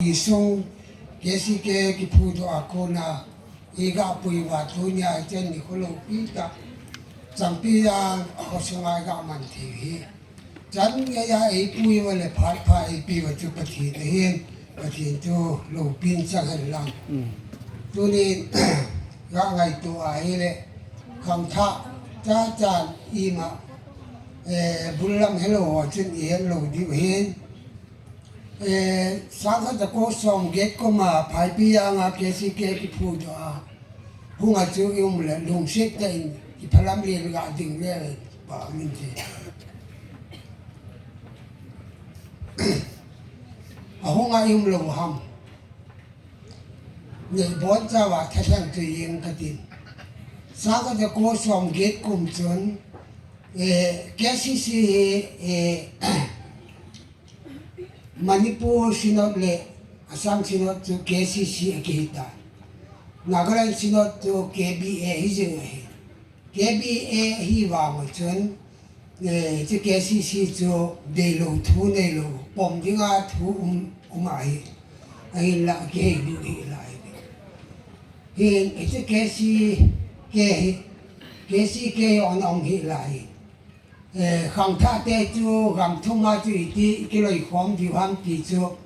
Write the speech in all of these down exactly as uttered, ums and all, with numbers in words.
Isung, K C K kiphudoh a kona, iga pui uva tunia ichan ni kho loupi tah. Champion a kho sunga iga man thei hi. Chan ngeia eipui uva le phat pha eipi uva chu Pathen ahin, Pathen chu loupin chang hen lang. Tunin, ga ngaito ahile, khangthah, cha chan ima, eh, bul lam helou ho chun ihet lou diu ahin. Eh, sangkhat jako som get koma Phaipijang a K C K kiphudoh a. Hunga chu i um le, lungset tah in, i phalam le ga ding le, pa min te. A hunga i um lou ham. Nei bon chauva thalheng chu ing katin. Sangkhat jako som get kum chun, eh, K C C hi, eh, Manipur Synod le Assam Synod chu K C C akihi tai. Nagaland Synod chu K B A hi jing ahi. K B A ahi vang chun, eh, chu K C C chu deilou thu neilou, pom dinga thu um, um ahi. Ahinla kihei lut hih lai. Hin, eh, chu K C K hi, K C K hi ana um hih lai. Eh, khangthah te chu gam thum a chu iti kiloikhom diu ham ti chu,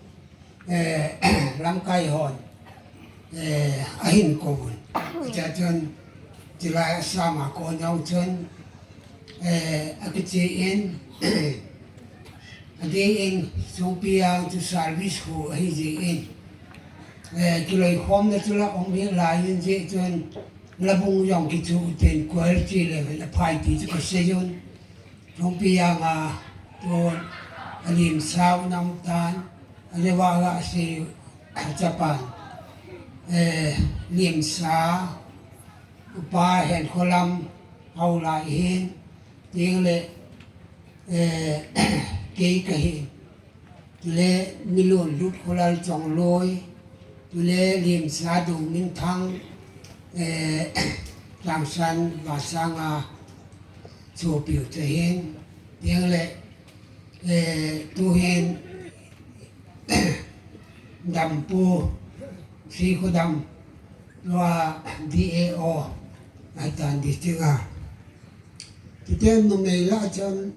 eh, lamkai hon, eh, ahin kou un. Chuchun, chulai Assam a kon jong chun, eh, akiche in, adeh in, Songpijang chu service khu ahi jeh in, eh, kiloikhomna chu la um hih lai in jeh chun, Labung jong kichu uten choir chi le le phai ti chu kasei un. Songpijang a tun alim sau nam tan, aleva ga sei chapan. Eh, lim sa, upa Henkholam, hau lai hin, ting le, eh, kei kahi. Tule Milun Lut Kholal Chongloi, tule Limsa Dongminthang, eh, Tangsan Vasanga Chopiu te hin, tiang le, eh, tuhin Dampu, Sri Khodam, lua D A O, Naitan District a. Tuten numei lah chun,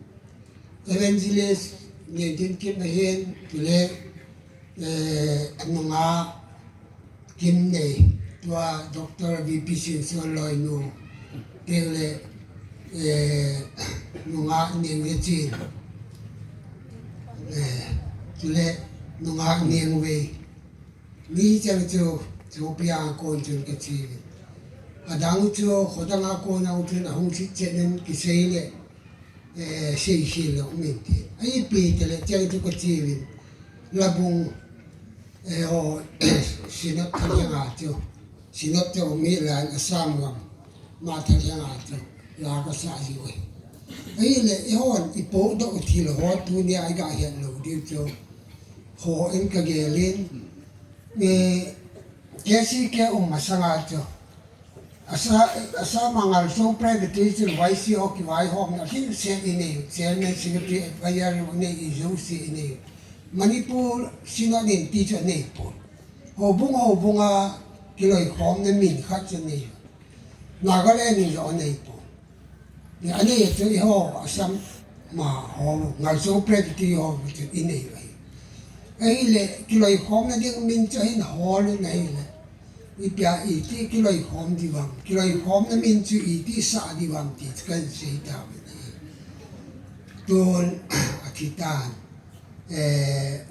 Evangelist Ngentin Kim ahin, tule, eh, nunga Kim nei, tua Doctor V P Sinsuan loinu, teng le, eh, nunga Neng Lechin, eh, tule nunga Neng Wei. Mi chang chu, chu pia kon chun kachi. Adang chu, khodang a kon a chun ahung sit chen in kisei le, eh, sei sei lo min ti. Ai pi te le chang chu kachi vin. Labung, eh, o, Synod thang yang a chu. Synod chu mi lan Assam ngam. Ma thang yang a chu. La kasa ji wei. Ai le, i hon, i po do thil ho tunia i ga het lo diu chu. Ho in ka gelin. Eh, K C K um masanga chu. Asa, asa mangal so Presbytery chu Y C O kivaihomna hin se i nei, Chairman, Secretary, Advisor i nei, i jouse i nei. Manipur Synod in ti chu nei po. Houbung, houbung a kiloikhomna min khat chu nei. Nagaland in jo nei po. Ni ani chu i ho Assam ma ho, ngal so Presbytery ho chu i nei ai. Ai le kiloikhomna ding min chu hin ho lu nei le. I pia i ti kiloikhom di vang. Kiloikhomna min chu i ti sa di vang ti kan sei ta. Tun a thi tan. Eh,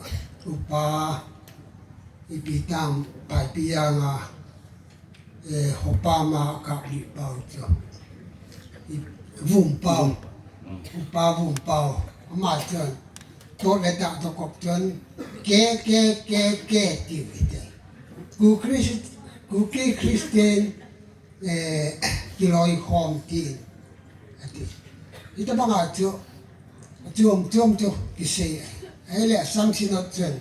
upa i pi tam pai pi yang a. Eh, hopa ma ka li pau chu. I vum pau. Upa vum pau. Ama chun. To le ta to kop chun. Ke, ke, ke, ke, ti vi te. Kuki Chris-, Kuki Christian, eh, kiloikhom ti. Ati. Ita banga chu. Chum, chum chu. Kisei. Ai le Assam Synod chun.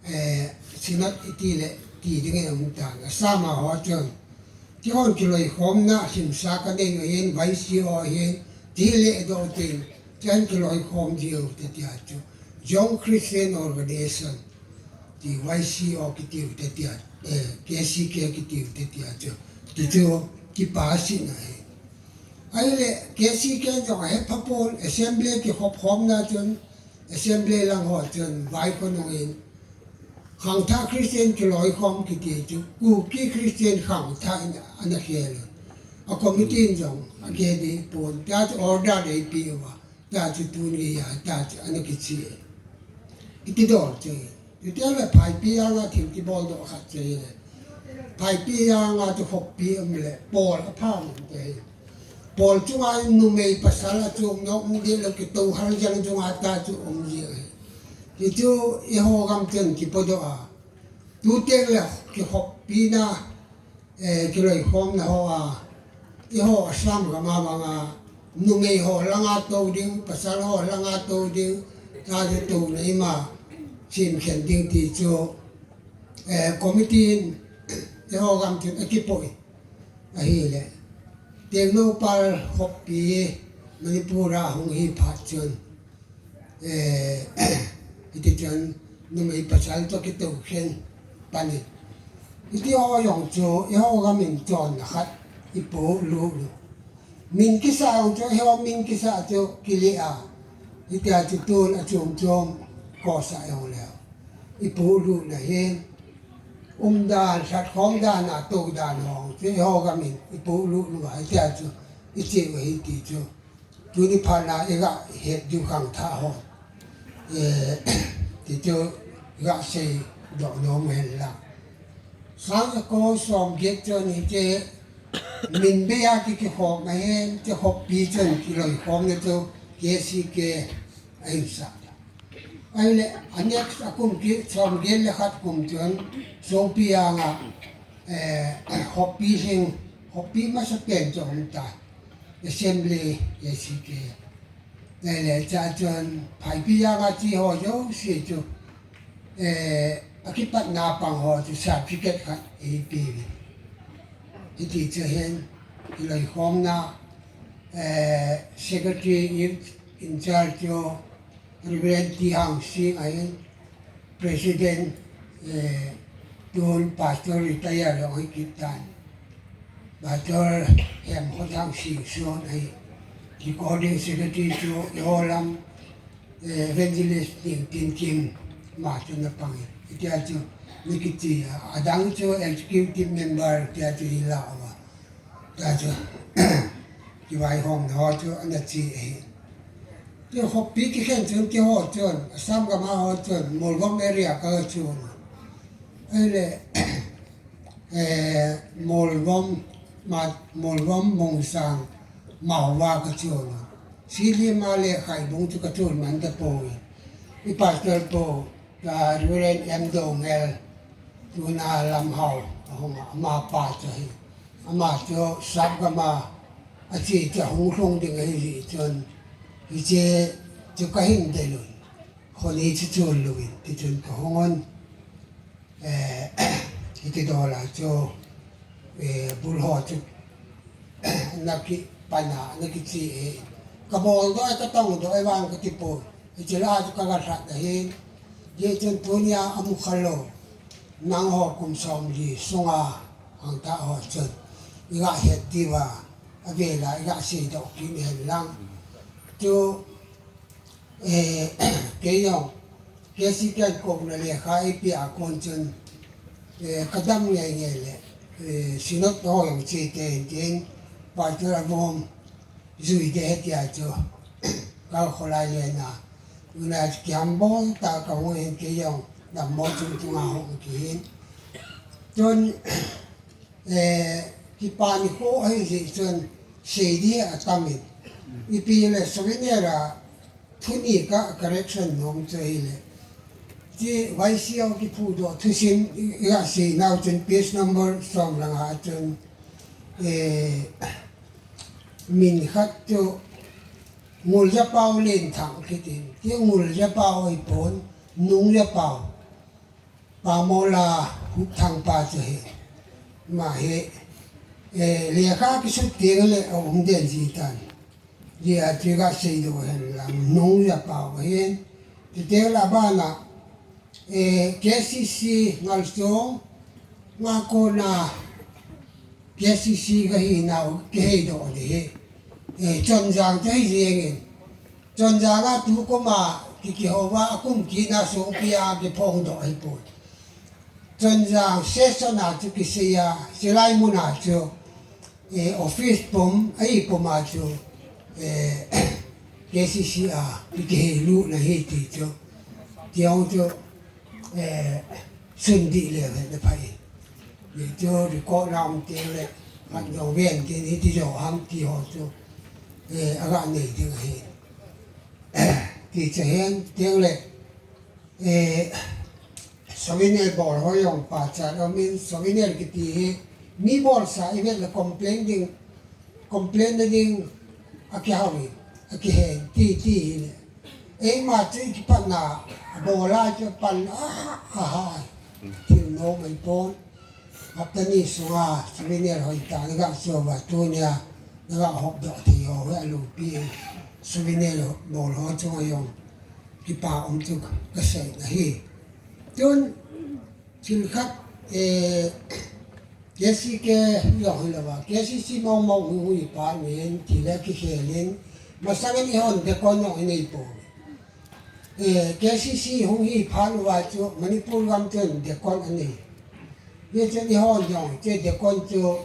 Eh, Synod i ti le, ti ding e um tan. Assam a ho chun. Kihon kiloikhomna, himsa ka nei u hin, Y C O hin, ti le do tin. Chan kiloikhom diu te tia chu. Young Christian Organization. ti Y C O kitiu te tia, eh, K C K kitiu te tia chu, ti chu kipa sina hi. Ahile K C K jong ahe pha pon, assembly kikhop khomna chun, assembly lang ho chun vaikhonung in, Khangthah Christian kiloikhom kiti chu, Kuki Christian Khangthah in ana khel. A committee in jong akhe ding pon, tia chu order eipe uva, tia chu tuni a, tia chu ana kiche. Iti dol chu. Iti le Phaipijang a thil kibol doh khat chu le. Phaipijang a chu khoppi um le, pol apha um te. Pol chunga numei pasal achom nom um ding lou, kitou hal jang chunga ta chu um ji ahi. Ti chu eiho gam chun kipodoh a. Tuteng le kikhoppina, eh, kiloikhomna ho a, eiho Assam gam a banga, numei ho langa tou ding, pasal ho langa tou ding, ta chu touna ima simkhen ding ti chu, eh, committee in eiho gam chun akipoi. Ahile, Tengnoupal khoppi Manipur a hung hi phat chun, eh, hiti chun numei pasal toh kitou khen pan in. Hiti ho jong chu, eiho gam in chonna khat ipolut u. Min kisa jong chu, eiho min kisa chu kile a. Hitia chu tun achom chom kosah jong leu. Ipolut na hin. Umdan, lhatkhom dan, atou dan ho chu eiho gam in ipolut u ahi, tia chu iche u ahi ti chu. Tuni phat na iga het diu Khangthah ho. Eh, ti chu iga seidoh nom hen lang. Sang jako som get chun hiche min bei a ki kikhom ahin, hiche khoppi chun kiloikhomna chu K C K ahin sah. Ahile, a next a kum ki, som get le khat kum chun, Songpijang a, eh, khoppi hing, khoppi masapen chu um ta, Assembly, K C K. Ahile, cha chun, Phaipijang a che ho jouse chu, eh, akipatna pang ho chu certificate khat eipe uvin. Hiti chu hin, kiloikhomna, eh, secretary in, in charge chu, Reverend T Hangsing ahin, President, eh, tun Pastor retire jong ahi kit tan. Pastor Hemkhothang Singson ahi, Recording Secretary chu eiho lam, eh, Evangelist Ningtinkim, ama chu ana pang in. Hitia chu ana kiche a, adang chu Executive Member tia chu ahi lau a. Tia chu, kivaihomna ho chu ana che ahi. Ti khoppi kikhen chun keiho chun, Assam gam a ho chun, Molvom area kaga chon u. Ahile, eh, Molvom, ma, Molvom Mongsang Maova kache u. Silchar a le Khaibung chu kachon man tapoi. I pastor pu, Reverend M Doungel, tuna Lamhao, ahung a, ama pa chu ahi. Ama chu Sap gam a, ache chu ahung lhung ding ahi jeh chun, hiche chu kahin del un. Khoni chu chon louvin, tichun kahung un. Eh, hiti dol a chu, eh, bul ho chu, ana kipan a, ana kiche e. Kabol doh, katong doh, vang kati poi. Hiche la chu kaga lhat ahin. Hijeh chun tunia amu khalou. Nangho kum somli sunga, Khangthah ho chun. Iga het diuva, avel a iga seidoh kit hen lang. Chu, Eh, kei jong, K C K in kouna lekha eipeh a kon chun, eh, kadam ngeingei le, eh, Synod ho jong che tein tin, Pastor Avom jui ding ahi tia chu, ka kholai le na, una chu kihambol tah a kahung in kei jong, dammo chungchang a hung kihin. Chun, Eh, kipa nikho ahi jeh chun sei ding atam in. Ipi le souvenir a thu ni ka correction nom chu ahile. Ti Y C O kiphudoh thusim i, iga sei nau chun page number som langa chun, eh, min khat chu Nguljapao Lenthang kiti. Ti Nguljapao ahipon, Nungjapao. Pamola Hupthang pa chu ahi. Ama hi, eh, lekha kisut teng le aum den ji tan. Hijeh a chu iga seidoh hen lang, Nungjapao ahin. Chuteng le abana, Eh, K C C Ngalsong, nga kona K C C kahi nau kihei doh ding ahi. Eh, Chonjang chu hi jeng in. Chonjang a tukum a ki kihou va, akum kina songpi a kiphong doh ahi poi. Chonjang session a chu kisei a, chulai mun a chu, eh, office pum, ahi pum a chu, eh, K C C a, ki kihei lut na hi ti chu. Ti hong chu, eh, sun dih le ve na phai. Ni chu record lam ti le, man jong ven ti ni ti jo ham ti ho chu, eh, aga nei ding ahi. Ti chu hen, ti le, eh, souvenir bol ho jong pachat aum in, souvenir kiti hi, mi bolsa i vet le complain ding, complain na ding, a kihau in, a kihen, ti, ti hi le. Eima chu i kipan na, a bol a chu pan, a, a ha, thil nom ahi pon. Hapta ni sunga, souvenir hoi ta, na ga so va, tunia, na ga hop doh thei ho, a lupi, souvenir bol ho chunga jong kipa um chu ka sei na hi. Tun, thil khat, eh, K C K jong hi lou va, K C C mong mong hu hu hi pa nin, thil a kikhel in, masang in i hon decon jong i nei poi. Eh, K C C hung hi phat uva chu Manipur gam chun decon a nei. Hichun i hon jong, che decon chu,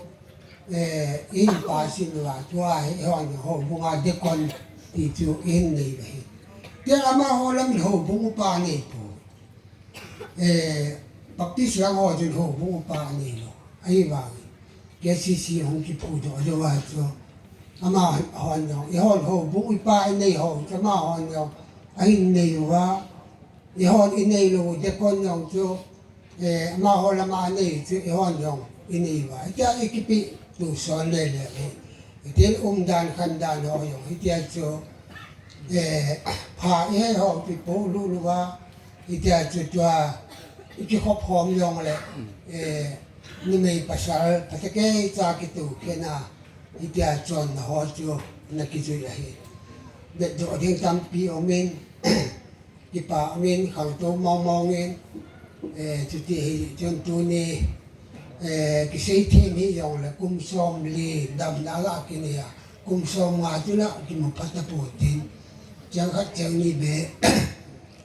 eh, i hin pass in uva, tua hi i hon houbung a decon ti chu i hin nei uva hi. Tia amaho lam houbung upa nei poi. Eh, Baptist lang ho chun houbung upa a nei lou. Ahivangin K C C hung kiphu doh jou a chu, amahon jong, i hon houbung upa i nei ho, amahon jong, a hin nei uva, i hon i nei lou, decon jong chu, eh, amaho lama a nei chu, i hon jong, i nei uva. Hitia i kipe tu son le le, eh, tin umdan khandan ho jong, hitia chu, eh, pha i hei ho pi po lu lu va, hitia chu tua, i kikhop khom jong le, eh, numei pasal, phatecha kitu khen a, hitia chonna ho chu na kijui ahi. Vetdoh ding tampi um in, kipa um in, khangtou mong mong in, eh, chuti hi chun tuni, eh, kisei them hi jong le kum som li damna la kinei a, kum som nga chu la kimu phat ta pon tin, chang khat chang ni be,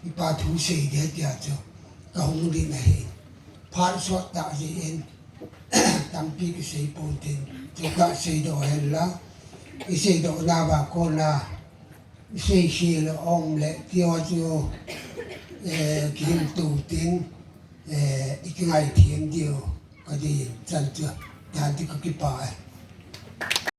kipa thu sei ding tia chu, ka hung ding ahi. Phat sot ta ji in, tampi kisei pon tin, chu ka sei doh hen la, i sei doh na va kona, i sei sei le ong le, ti ho chu, eh, kihin tu tin, eh, i kingai them diu, ka di chan chu, dan ti ka kipa, eh.